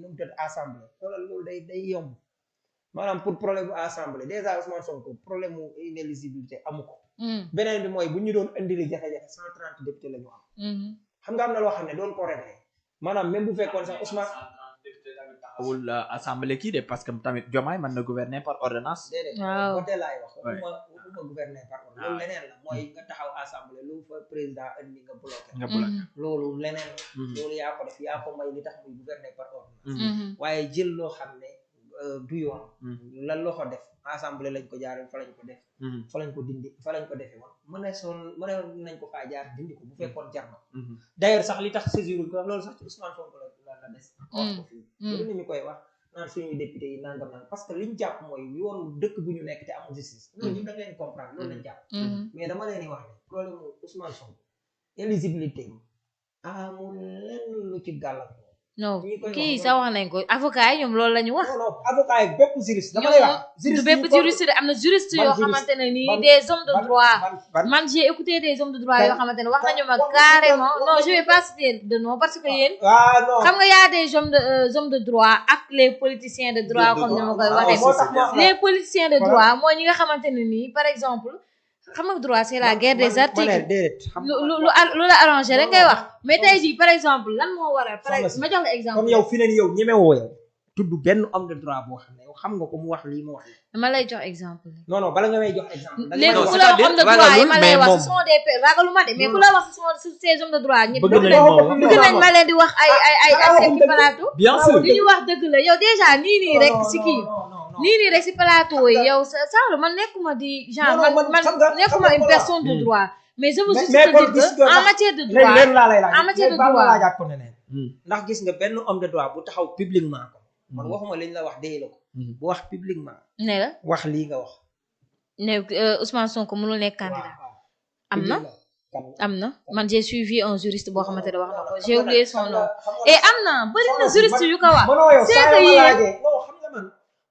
mu tëdd assemblée xoolal loolu day yomb maanaam pour problème bu assemblée déjà Ousmane Sonko problème mu inéligibilité amu ko. beneen bi mooy bu ñu doon indili jafe-jafe 130 députés la ñu am. xam nga am na loo xam ne doon ko réglé maanaam même bu fekkoon sax Ousmane. wul assemblée kii de parce que tamit Diomaye mën na gouverner par ordonnance. waaw voté laay wax. waxuma gouverner par ordonnance. loolu leneen la mooy nga taxaw assemblée lu fa président indi nga bloqué. loolu leneen la. loolu yaa ko def yaa ko may li tax muy gouverner par ordonnance. waaye jël loo xam ne du yoon. lan loo ko def assemblée lañ ko jaaree fa lañ ko def. fa lañ ko dindi fa lañ ko defee woon mën nañ ko faa jaar dindi ko bu fekkoon jar na. d'ailleurs sax li tax saisir ko loolu sax ci Ousmane Sonko la des. wax ko fii loolu ni ñu koy wax naan suñuy député yi nangam nangam parce que liñ jàpp mooy yoon dëkk bu ñu nekk te amul justice. loolu ñun da ngeen comprendre loolu lañ jàpp. mais dama leen di wax ne problème mu Ousmane Sonko éligibilité amul lenn lu ci gàllankoor. non kii sax wax nañ ko avocat yi ñoom loolu la ñu wax. non avocat yi bépp juriste dama lay wax. du bépp juriste de am na juriste yoo xamante ne nii des hommes de droit man j'ai écouté des hommes de droit yoo xamante ne wax nañu ma carrément non je vais pas citer de nom parce que yéen. xam nga y a des hommes de droit ak les politiciens de droit comme ni ma koy waxee. les politiciens de droit mooy ñi nga xamante ne nii par exemple. xam nga droit c'est la guerre des articles lu la arrangé rek ngay wax mais tey jii par exemple lan moo waral ma jox la exemple comme yow fi leen yow ñemewoo yow tudd benn homme de droit boo xam ne yow xam nga ko mu wax lii mu wax dama lay jox exemple non bala nga may jox exemple léegi ku la wax homme de droit yi ma lay wax ce sont des ragaluma de mais ku la wax ces hommes de droit ñëpp bëgg nañ ma leen di wax ay ci plateau bien sûr li ñu wax dëgg la yow déjà nii rek si kii nii rek si plateau yi yow Sall man nekkuma di genre man nekkuma une personne de droit mais je veux juste te dire que en matière de droit en matière de droit laajaat ko neneen ndax gis nga benn homme de droit bu taxaw publiquement ko man waxuma liñ la wax déy la ko bu wax publiquement ne la wax lii nga wax ne Ousmane Sonko mënul nekk candidat am na man j'ai suivi un juriste boo xamante ne wax na ko j'ai oublié son nom et am na bëri na juriste yu ko wax c'est que yéen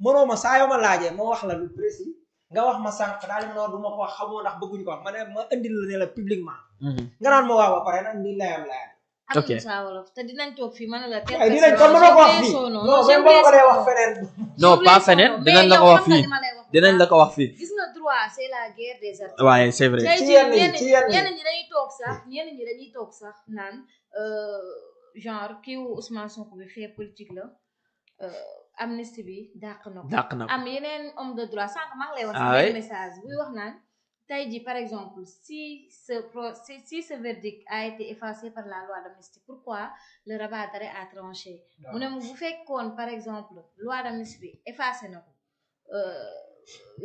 mënoo ma saa yoo ma laajee ma wax la lu précis nga wax ma sànq daal ma du ma ko wax xamoo ndax bëgguñu ko wax ma ne ma indil la ne la publiquement nga naan ma waaw ba pare nag di layam ok saa wolof te dinañ toog fii ma ne la dinañ ko mën a ko wax fii non même boo ko dee wax feneen non pas feneen dinañ la ko wax fii dinañ la ko wax fii gis nga droit c'est la guerre des articles waaye c'est vrai ñenn ñi dañuy toog sax naan genre kii wu Ousmane Sonko bi fait politique la amnistie bi dàq na ko am yeneen homme de droit sànq maa ngi lay wax ci message buy wax naan tey jii par exemple si ce verdict a été effacé par la loi d'amnistie pourquoi le rabat d'arrêt a tranché mu ne bu fekkoon par exemple loi d'amnistie bi effacé na ko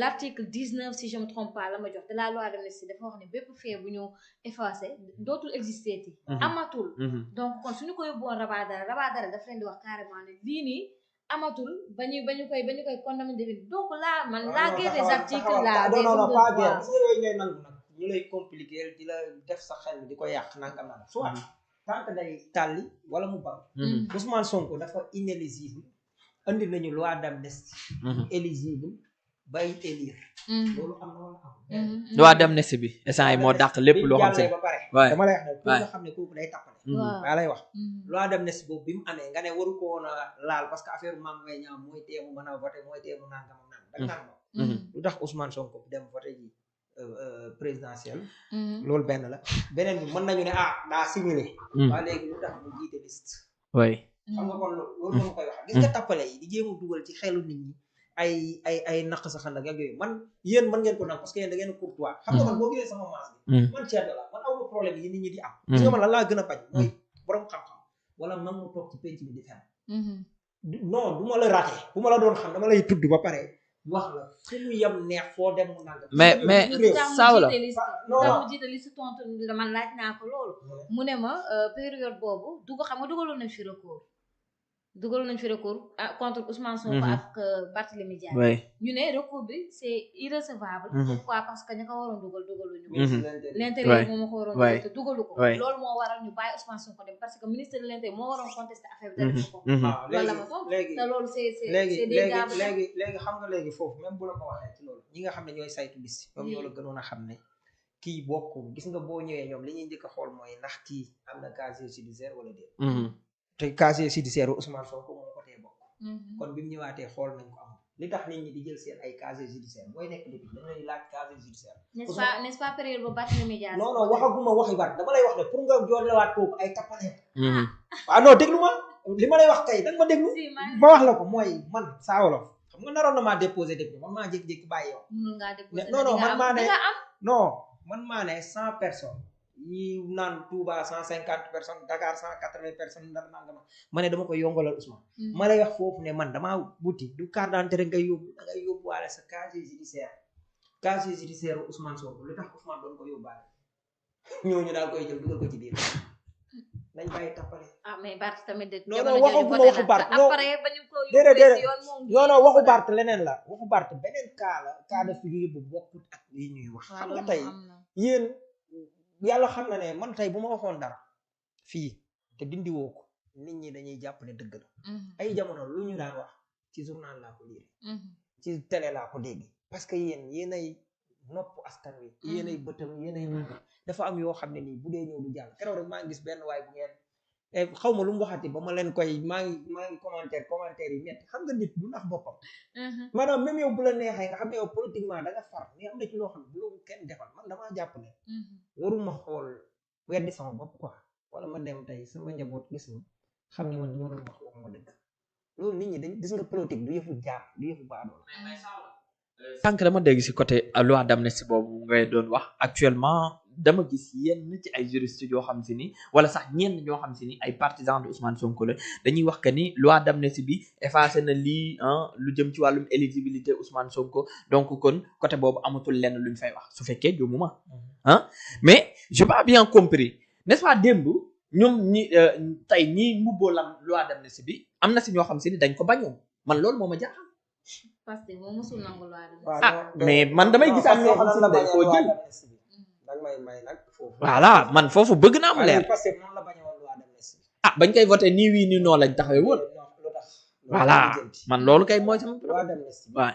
l'article 19 si je me trompe pas la ma jox de la loi d'amnistie dafa wax ne bépp fait bu ñu effacé dootul exister ti amatul donc kon suñu ko yóbbuwoon rabat d'arrêt daf leen di wax carrément ne lii nii amatul ba ñu koy condamné défini donc là man la guerre des articles là non pas guerre gis nga yooyu ngay nangu nag ñu lay compliquer di la def sa xel di ko yàq nangam nangam soit tant que day tàlli wala mu baax Ousmane Sonko dafa inéligible andi nañu loi d'amnistie éligible bay élire loolu am na wala am loi d'amnistie bi instant yi moo dàq lépp loo xam ba pare dama lay wax ne pour nga xam ne kooku day tàppale waa lay wax loi d'amnistie boobu bi mu amee nga ne waru ko woon a laal parce que affaire Mame Mbaye Niang mooy teemu mën a voté mooy teemu nangam ak nangam lu tax Ousmane Sonko dem voté ji présidentielle loolu benn la beneen bi mën nañu ne daa simulé waa léegi lu tax mu jiite liste xam nga kon loolu dama koy wax gis nga tàppale yi di jéem a dugal ci xelu nit ñi ay naq sa xandak ak yooyu man yéen mën ngeen ko nag parce que yéen da ngeen courtois xam nga man boo gisee sama maas bi man ceeb la man aw ma problème yi nit ñi di am gis nga man lan laa gën a bañ mooy borom xam-xam wala man mu toog ci penc bi di fen non du ma la raté bu ma la doon xam dama lay tudd ba pare wax la fu mu yem neex foo dem mu nangam mais Sawla mu jiite li si tontu man laaj naa ko loolu mu ne ma période boobu xam nga dugaloon nañ fi recours contre Ousmane Sonko ak Barthélémy Dias ñu ne recours bi c'est irrecevable pourquoi parce que ña ko waroon dugaluñu ko l'intérieur moom moo ko waroon dugal te dugalu ko loolu moo waral ñu bàyyi Ousmane Sonko dem parce que ministre de l'intérieur moo waroon contester affaire bi def ko loolu la ma tontu te loolu c'est léegi xam nga léegi foofu même bu la ko waxee ci loolu ñi nga xam ne ñooy saytu liste ñoom ñoo la gënoon a xam ne kii bokk gis nga boo ñëwee ñoom li ñuy njëkk a xool mooy ndax kii am na casier judiciaire wala déet te casier judiciaire Ousmane Sonko moo ko tee kon bi mu ñëwaatee xool nañ ko amul li tax nit ñi di jël seen ay casier judiciaire booy nekk député dañ lay laaj casier judiciaire n'est-ce pas période bu Barthélémy Dias non waxaguma waxi Bart dama lay wax ne pour nga joolewaat kooku ay tappale waaw non déglu ma li ma lay wax kay danga ma déglu ma wax la ko mooy man Saa Wolof xam nga naroon na maa déposé député man maa jékki-jékki bàyyi yow non man maa ne 100 personnes yi naan Touba 150 personnes Dakar 180 personnes ndar nangama ma ne dama koy yombalal Ousmane ma lay wax foofu ne man damaa wuti du carte d'identité rek ngay yóbbu da ngay yóbbuwaale sa casier judiciaire Ousmane Sonko lu tax Ousmane doon ko yóbbaale ñooñu daal koy jël dugal ko ci biir nañ bàyyi tappale mais Bart tamit de non waxuma waxu Bart après bañu ko déedéet non waxu Bart leneen la waxu Bart beneen cas de figure bu bokkut ak lii ñuy wax xam nga tey yéen yàlla xam na ne man tey bu ma waxoon dara fii te dindiwoo ko nit ñi dañuy jàpp ne dëgg la ay jamono lu ñu daan wax ci journal laa ko lire ci télé laa ko dégg parce que yéenay nopp askan wi yéenay bëtam yéenay dafa am yoo xam ne nii bu dee ñëw du jàll keroog rek maa ngi gis benn waay bu ngeen xaw ma lu mu waxati ba ma leen koy maa ngi commentaire yi metti xam nga nit du nax boppam maanaam même yow bu la neexee nga xam ne yow politiquement da nga far mais am na ci loo xam ne bu loolu kenn defal man damaa jàpp ne waruma xool weddi sama bopp quoi wala ma dem tey sama njaboot gis ma xam ne man li ma doon wax ma dëgg loolu nit ñi dañ gis nga politique du yëfu jaar du yëfu baadoo sànq dama dégg si côté loi d'amnistie boobu ngay doon wax actuellement dama gis yenn ci ay juristes yoo xam si ni wala sax ñenn ñoo xam si ni ay partisans de Ousmane Sonko la dañuy wax que ni loi d'amnistie bi effacé na lii lu jëm ci wàllum éligibilité Ousmane Sonko donc kon côté boobu amatul lenn luñ fay wax su fekkee jumuma mais j'ai pas bien compris n'est-ce pas démb ñoom ñi tey ñi mbubboo lam loi d'amnistie bi am na si ñoo xam si ni dañ ko bañoon man loolu moo ma jaaxal parce que moom mosul nangu loi mais man damay gisaat ñoo xam si ni dañ koo jël may nag foofu voilà man foofu bëgg naa mu leer parce que noonu la bañ a woon loi d'amnistie bañ koy voté nii wii nii noonu lañ taxawee woon voilà man loolu kay mooy sama loi d'amnistie waaw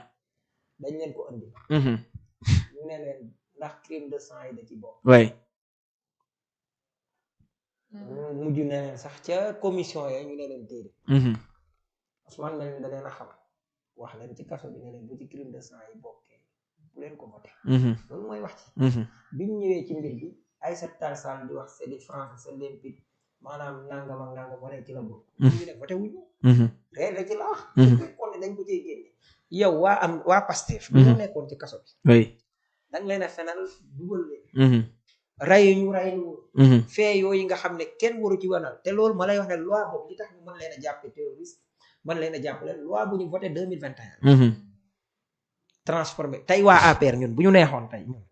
dañ leen ko andi ñu ne leen ndax crime de sang yi da ci bokk oui mujj ne leen sax ca commission yooyu ñu ne leen téere Ousmane mel ni da leen a xam wax leen ci kaso bi ne leen bu ci crime de sang yi bokkee bu leen ko voté loolu mooy wax ci biñ ñëwee ci mbir bi Aïssata Tall Sall di wax c'est des Français c'est limpide maanaam nangam ak nangam wane ci la bokk ñu ne voté wuñu réer la ci la wax kon ne dañ ko cee génne yow waa Pastef bi ñu nekkoon ci kaso bi oui danga leen a fenal dugal leen ray ñu fee yooyu nga xam ne kenn waru ci wanal te loolu ma lay wax ne loi boobu li tax ñu mën leen a jàppe terroriste mën leen a jàppale loi bu ñu voté 2021 transformé tey waa APR ñun bu ñu neexoon tey ñun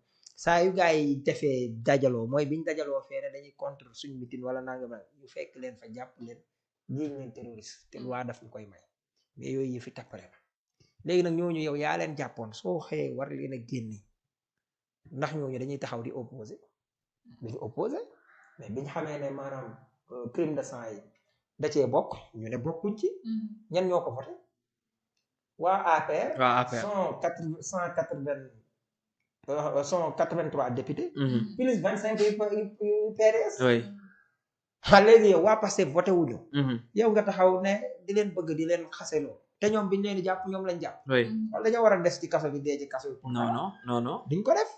saa yu gars yi defee dajaloo mooy biñ dajaloo feere dañuy contre suñu mitin wala nangam ñu fekk leen fa jàpp leen jiiñ leen terroriste te loi daf ñu koy may mais yooyu yi fi tappale la léegi nag ñooñu yow yaa leen jàppoon soo xëyee war leen a génne ndax ñooñu dañuy taxaw di opposé duñu opposé mais biñ xamee ne maanaam crime de sang yi da cee bokk ñu ne bokkuñ ci ñan ñoo ko voté waa APR 183 députés plus 25 PDS léegi yow waa Pastef voté wuñu yow nga taxaw ne di leen bëgg di leen xaseloo te ñoom biñ leen di jàpp ñoom lañ jàpp wala dañoo war a des ci kaso bi dee ci kaso bi non diñ ko def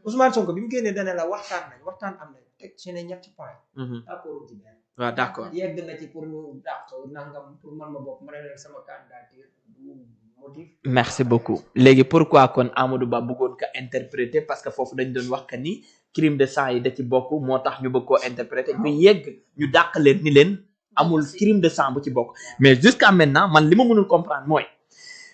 Ousmane Sonko bi mu génnee dane la waxtaan am nañ teg ci ne ñetti point d'accord ci benn waaw d'accord yegg na ci pour ñu dàq nangam pour man ma bokk ma ne leen sama candidature du motif merci beaucoup léegi pourquoi kon Amadou Ba bëggoon ko interpréter parce que foofu dañ doon wax que ni crime de sang yi da ci bokk moo tax ñu bëgg koo interpréter ñu yegg ñu dàq leen ni leen amul crime de sang bu ci bokk mais jusqu'à maintenant man li ma mënul comprendre mooy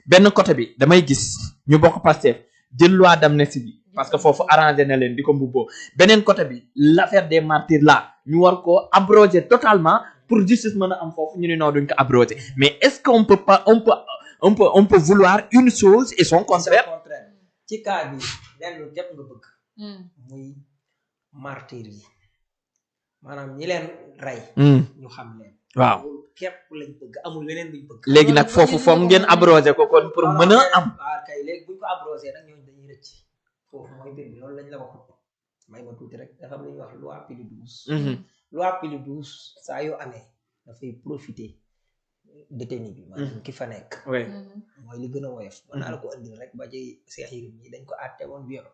benn côté bi damay gis ñu bokk Pastef jël loi d'amnistie bi parce que foofu arrangé na leen di ko mbubboo beneen côté bi l'affaire des martyrs là ñu war koo abroger totalement pour justice mën a am foofu ñu ne non duñ ko abroger mais est-ce qu'on peut pas on peut vouloir une chose et son contraire ci cas bi lenn képp nga bëgg muy martyr yi maanaam ñi leen rey ñu xam leen waaw képp lañ bëgg amul leneen luñ bëgg léegi nag foofu foog ngeen abroger ko kon pour mën a am kay léegi buñ ko abroger nag ñooñu dañuy rëcc foofu mooy mbir bi loolu lañ la waxoon may ma tuuti rek dafa am lu ñuy wax loi Pile 12 loi Pile 12 saa yoo amee dafay profiter détenu bi maanaam ki fa nekk mooy li gën a woyof mën naa la ko andil rek ba ci Cheikh Yérim ñi dañ ko àtte woon viol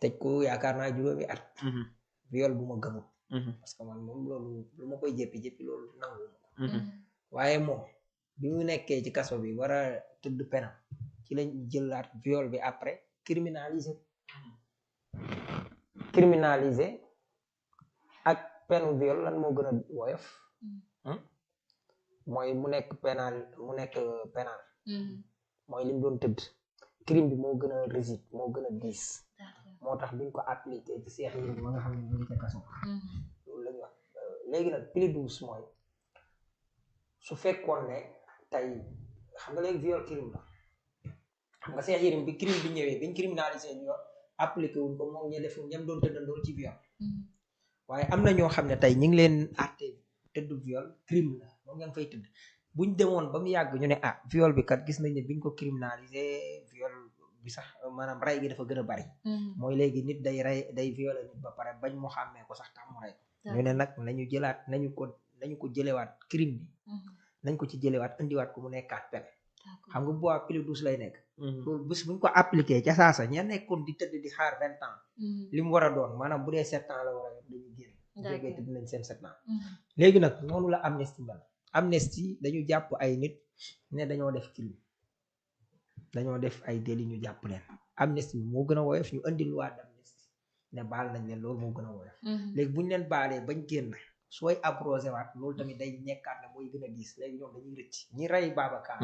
tëj ko yaakaar naa 7 at viol bu ma gëmut parce que man moom loolu lu ma koy jéppi loolu nangu waaye moom bi mu nekkee ci kaso bi war a tëdd penam ci lañ jëlaat viol bi après criminaliser ak penu viol lan moo gën a woyof mooy mu nekk pénal mooy lim doon tëdd crime bi moo gën a rigide moo gën a diis moo tax biñ ko appliqué ci Cheikh Yérim ma nga xam ne ñu ngi ca kaso loolu la ñu wax léegi nag plus douce mooy su fekkoon ne tey xam nga léegi viol crime la xam nga Cheikh Yérim bi crime bi ñëwee biñ criminalisé viol appliqué wuñ ko moom ñe def ñam doon tëddandool ci viol waaye am na ñoo xam ne tey ñu ngi leen àtte tëdd viol crime la moom ña ngi fay tëdd buñ demoon ba mu yàgg ñu ne viol bi kat gis nañ ne biñ ko criminalisé viol bi sax maanaam rey gi dafa gën a bari mooy léegi nit day violé nit ba pare bañ mu xàmmee ko sax tax mu rey ñu ne nag nañu ko jëlewaat crime bi nañ ko ci jëlewaat indiwaat ko mu nekkaat pen xam nga bu waa plus douce lay nekk loolu bés buñ ko appliqué ca saasa ña nekkoon di tëdd di xaar 20 ans li mu war a doon maanaam bu dee 7 ans la war a yor dañuy génn bu fekkee tëdd nañ seen 7 ans léegi nag noonu la amnistie mel amnistie dañu jàpp ay nit ne dañoo def crime dañoo def ay délit ñu jàpp leen amnistie bi moo gën a woyof ñu indi loi d'amnistie ne baal nañ leen loolu moo gën a woyof léegi buñ leen baalee bañ génn sooy abrogé waat loolu tamit day nekkaat ne mooy gën a diis léegi ñoom dañuy rëcc ñi rey Babacar